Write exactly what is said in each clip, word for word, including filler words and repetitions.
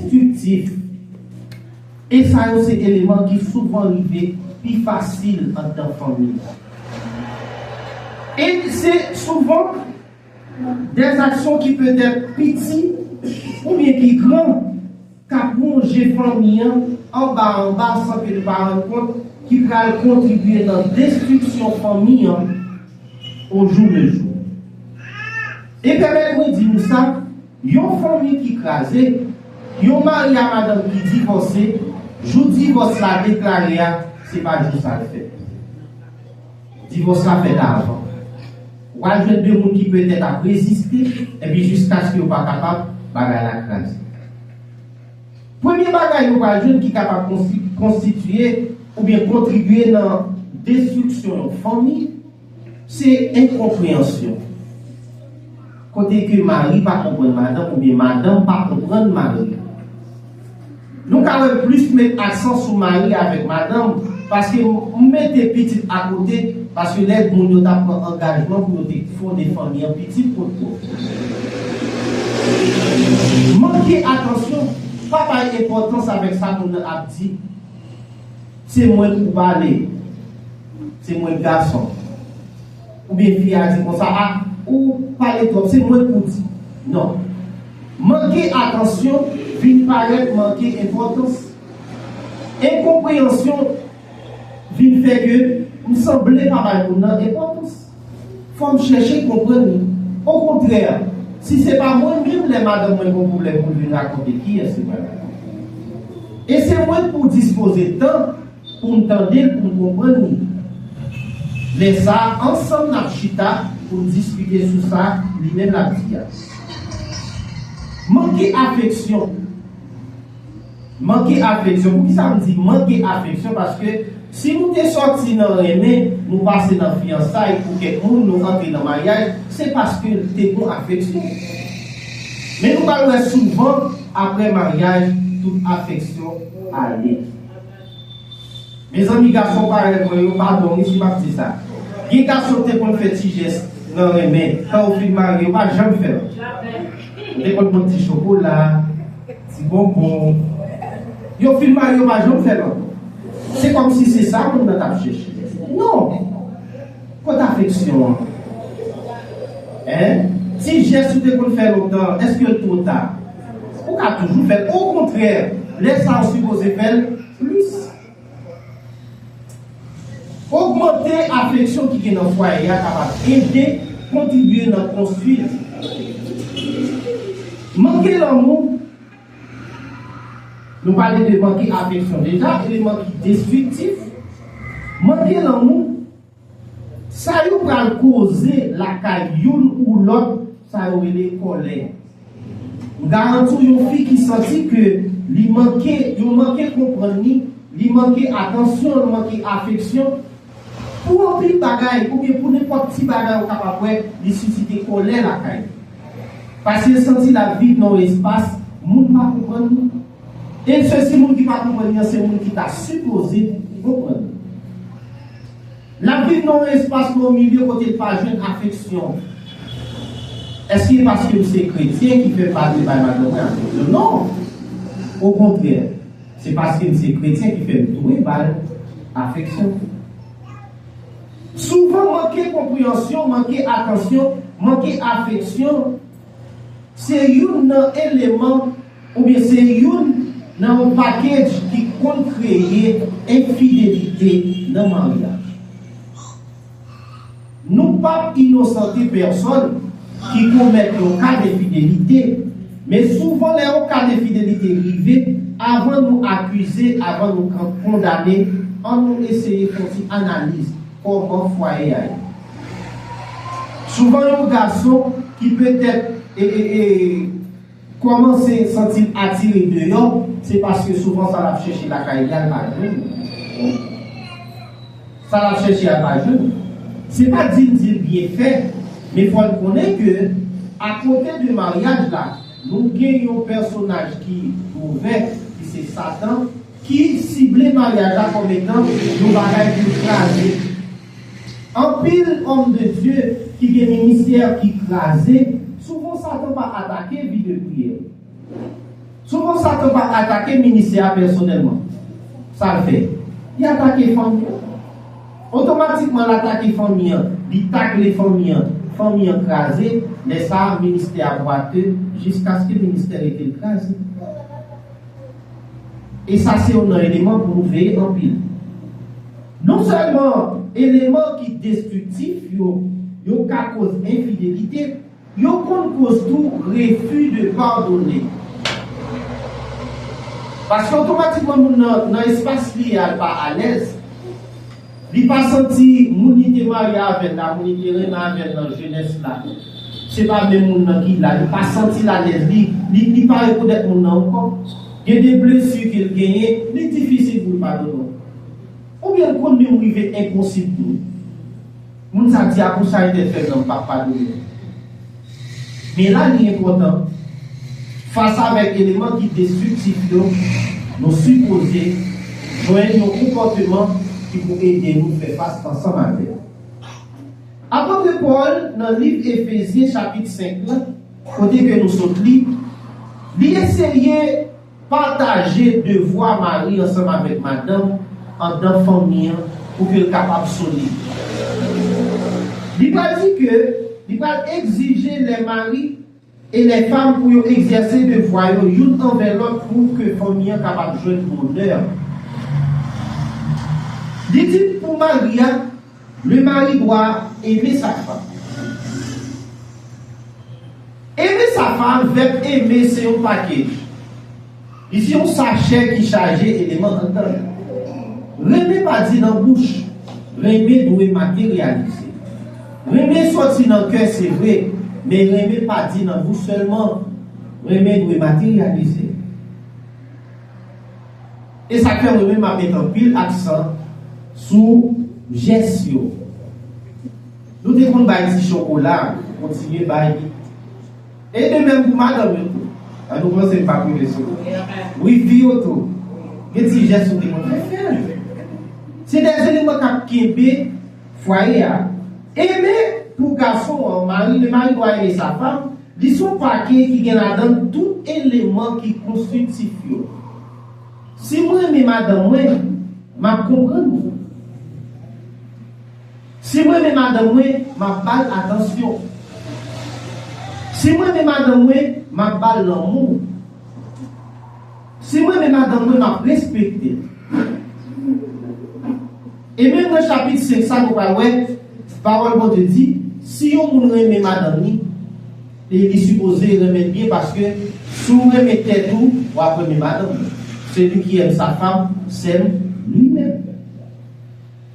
destriktif. E sa yo se eleman ki souvan rive pi fasil anndan fanmi. E se souvan dèzaksyon ki petèt piti oubyen ki gran k ap wonje fanmi an anba anba san ke nou pa rann kont, ki pral kontribye nan destriksyon fanmi an au jour le jour. E pèmèt mwen di nou sa, yon fanmi ki kraze, yon mari a madanm ki divòse, jou divòs la deklare a, se pa jou sa l fèt. Divòs la fèt avan. W al jwenn de moun ki petèt ap reziste, epi jiskaske yo pa kapab, bagay la kraze. Premye bagay nou pral jwenn ki kapab konsti- konstitiye oubyen kontribye nan destriksyon yon fanmi, se enkonpreyansyon. Kote ke mari pa konprann madanm oubyen madanm pa konprann mari. Nou ka wè plis met aksan sou mari avèk madanm, paske m mete pitit akote, paske lè moun yo t ap pran angajman pou yo te fonde fanmi an, pitit potko. Manke atansyon, pa bay enpòtans avèk sa moun nan ap di. Se mwen k pou pale. Se mwen k gason. Oubyen fi a di konsa, a, ou pale twòp, se mwen k pou di. Non. Manke atansyon vin parèt manke enpòtans. Enkonpreyansyon vin fè ke m sanble pa bay moun nan enpòtans. Fò m chèche konprann li. Okontrè, si se pa mwen menm, lè madanm mwen gen yon pwoblèm pou l vin rakonte, kiyès li pral rakonte? E se mwen k pou dispoze tan pou m tande l, pou m konprann li. Lè sa a, ansanm n ap chita pou n diskite sou sa li menm l ap di a. Manke afeksyon. Manke afeksyon. Poukisa m di manke afeksyon? Paske si nou te sòti nan renmen, nou pase nan fiyansay, pou kèk moun nou antre nan maryaj, se paske te gon afeksyon. Men nou pral wè souvan, apre maryaj, tout afeksyon ale. Mezanmi, gason parèy mwen yo, padon wi si m ap di sa. Gen gason ki te konn fè ti jès nan renmen, kan yo fin marye, yo pa janm fè l. Yo te konn pran ti chokola, ti bonbon. Yo fin marye, yo pa janm fè l ankò. Se kòmsi se sa moun nan t ap chèche. Non! Kot afeksyon an? Hein? Ti jès ou te konn fè lontan, èske l twò ta? Ou ka toujou fè l. Okontrè, lè sa a ou sipoze fè l plis. Ogmante afeksyon ki gen nan fwaye a kapab ede kontribye nan konstwi li. Manke lanmou, nou pale de manke afeksyon deja, eleman ki destriktif. Manke lanmou, sa yo pral koze lakay youn ou lòt, sa yo rele kòlè. M garanti w, yon fi ki santi ke li manke, yo manke konprann li, li manke atansyon, li manke afeksyon, pou anpil bagay, oubyen pou nenpòt ti bagay ou kapab wè, li sisite kòlè lakay li. Paske l santi l ap viv nan yon espas, moun pa konprann li. E se si moun ki pa konprann li an, se moun ki ta sipoze konprann li. L ap viv nan yon espas, nan yon milye kote l pa jwenn afeksyon. Èske paske m se kretyen ki fè m pa dwe bay madanm mwen afeksyon? Non! Okontrè, se paske m se kretyen ki fè m dwe ba l afeksyon. Souvan, manke konpreyansyon, manke atansyon, manke afeksyon, se youn nan eleman, oubyen se youn nan yon pakèj ki konn kreye enfidelite nan maryaj. Nou p ap inosante pèsòn ki komèt yon ka enfidelite, men souvan lè yon ka enfidelite rive, avan nou akize, avan nou kan-, kondane, ann nou eseye fè yon ti analiz kòman fwaye a ye. Souvan yon gason ki petèt, e, e, e, kòmanse santi l atire deyò, se paske souvan sa l ap chèche lakay li a, l pa jwenn. Sa l ap chèche a, l pa jwenn. Se pa di n di l byen fè, men fò n konnen ke, akote de maryaj la, nou gen yon pèsonaj ki movè, ki se Satan, ki sible maryaj la kòm etan yon bagay pou l kraze. Anpil òm de Dye ki gen ministè ki kraze, souvan Satan pa atake vi de priyè. Souvan Satan pa atake ministè a pèsonèlman. Sa l fè? Li atake fanmi an. Otomatikman l atake fanmi an, li takle fanmi an, fanmi an kraze, lè sa a ministè a bwate jiskaske ministè rete l kraze. E sa se youn nan eleman pou nou veye anpil. Non sèlman eleman ki destriktif yo, yo ka koz enfidelite, yo konn koz tou refus de pardonner. Paske otomatikman moun nan, nan espas li ye a, l pa alèz. Li pa santi moun li te marye avè l la, moun li te renmen avè l nan jenès la, se pa menm moun nan ki la. Li pa santi l alèz. Li, li, li pa rekonèt moun nan ankò. Gen de blesi ke l genyen, li difisil pou l padone w. Oubyen l konn menm rive enposib pou l. Moun sa di, "A, pou sa entèl fè m nan, m p ap padone l." Men la li enpòtan, fas avèk eleman ki destriktif yo, nou sipoze jwenn yon konpòteman ki pou ede nou fè fas ansanm avè l. Apot Pòl, nan liv Efezyen chapit senk la, kote ke nou sot li, li eseye pataje devwa mari ansanm avèk madanm anndan fanmi an pou ke l kapab solid. Li pral di ke li pral egzije lè mari e lè fanm pou yo egzèse devwa yo youn anvè lòt pou ke fanmi an kapab jwenn bonè. Li di pou mari a, le mari doit aimer sa femme. Aimer sa femme, vèb aimer se yon pakèj. Li se yon sachè ki chaje eleman anndan l. Renmen pa di nan bouch, renmen dwe materyalize. Renmen soti nan kè, se vre, men renmen pa di nan bouch sèlman. Renmen dwe materyalize. E sa k fè mwen menm m ap met anpil aksan sou jès yo. Nou te konn bay ti chokola, kontinye bay li. E de menm pou madanm yo tou. An nou panse m pa prive sou yo. Wi, fi yo tou. Gen ti jès ou te konn fè, fè l. Se de eleman k ap kenbe fwaye a. Aimer pou gason an, mari, le mari doit aimer sa femme, li se yon pakèt ki gen ladan l tout eleman ki konstritif yo. Si mwen renmen madanm mwen, m ap konprann li. Si mwen renmen madanm mwen, m ap ba l atansyon. Si mwen renmen madanm mwen, m ap ba l lanmou. Si mwen renmen madanm mwen, m ap respekte l. E menm nan chapit senk sa, nou pral wè, pawòl Bondye di, si yon moun renmen madanm li, e li sipoze renmen l byen, paske si w renmen tèt ou, w ap renmen madanm ou. Celui qui aime sa femme s'aime lui-même.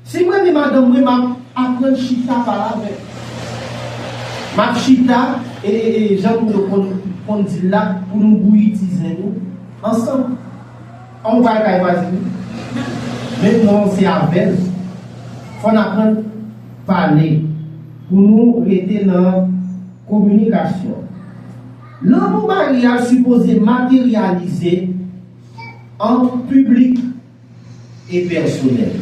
Si mwen renmen madanm mwen, m ap aprann chita pale avè l. M ap chita, e, e, e jan nou konn, konn di l la, pou nou bouyi ti zen nou ansanm. An w pral kay vwazen nou. Menm non se avè l. Fò n aprann pale pou nou rete nan kominikasyon. Lanmou maryaj sipoze materyalize an piblik e pèsonèl.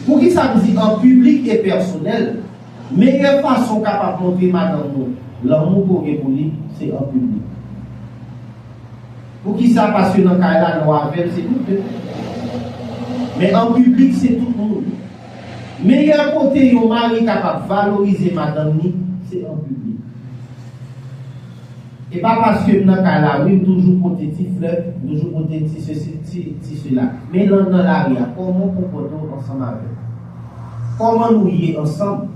Poukisa m di an piblik e pèsonèl? Meyè fason w kapab montre madanm ou lanmou ke w gen pou li, se an piblik. Poukisa? Paske nan kay la, nou avè l, se nou de. Men an piblik, se tout moun. Meyè kote yon mari kapab valorize madanm li, se an piblik. E pa paske m nan kay la, wi, m toujou pote ti flè, m toujou pote ti sesi, ti, ti sela. Men lè w nan lari a, kòman w konpòte w ansanm avè l? Kòman nou ye ansanm?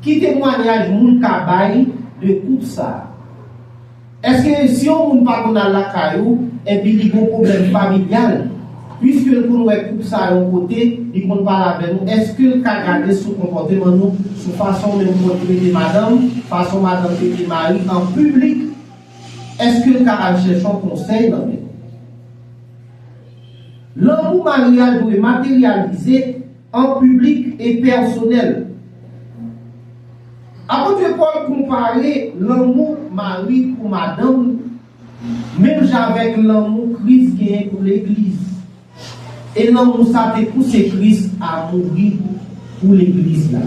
Ki temwayaj moun ka bay de koup sa a? Èske si yon moun pa konn al lakay ou, epi li gon pwoblèm familyal, piske l konn wè koup sa yon kote, li konn pale avè nou, èske l ka gade sou konpòteman nou, sou fason menm mwen trete madanm, fason madanm trete mari an piblik? Èske l ka al chèche yon konsèy nan men nou? Lanmou maryaj dwe materyalize an piblik e pèsonèl. Apot Pòl konpare lanmou mari pou madanm menm jan avèk lanmou Kris genyen pou legliz. E lanmou sa te pouse Kris a mouri pou legliz la.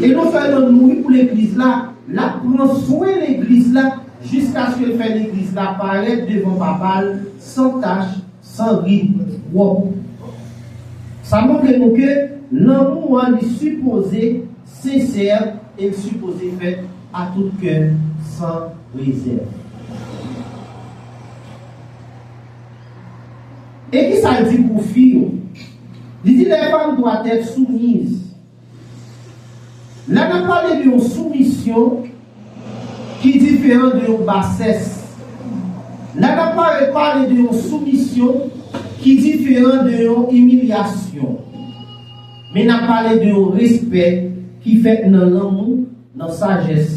E non sèlman l mouri pou legliz la, l ap pran swen legliz la jiskaske l fè legliz la parèt devan Papa l san tach, san rid, pwòp. Sa montre nou ke lanmou an li sipoze sensè e l sipoze fèt a tout kè, san rezèv. E ki sa l di pou fi yo? Li di, les femmes doivent être soumises. La n ap pale de yon soumisyon ki diferan de yon basès. La n ap pale, pale de yon soumisyon ki diferan de yon imilyasyon. Men n ap pale de yon respè ki fèt nan lanmou, nan sajès.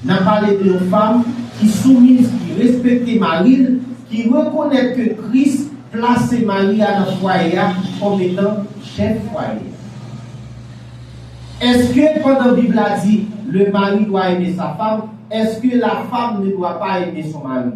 N ap pale de yon fanm ki soumiz, ki respekte mari l, ki rekonèt ke Kris plase mari a nan fwaye a kòm etan chèf fwaye a. Èske pandan Bib la di, le mari doit aimer sa femme, èske la femme ne doit pas aimer son mari?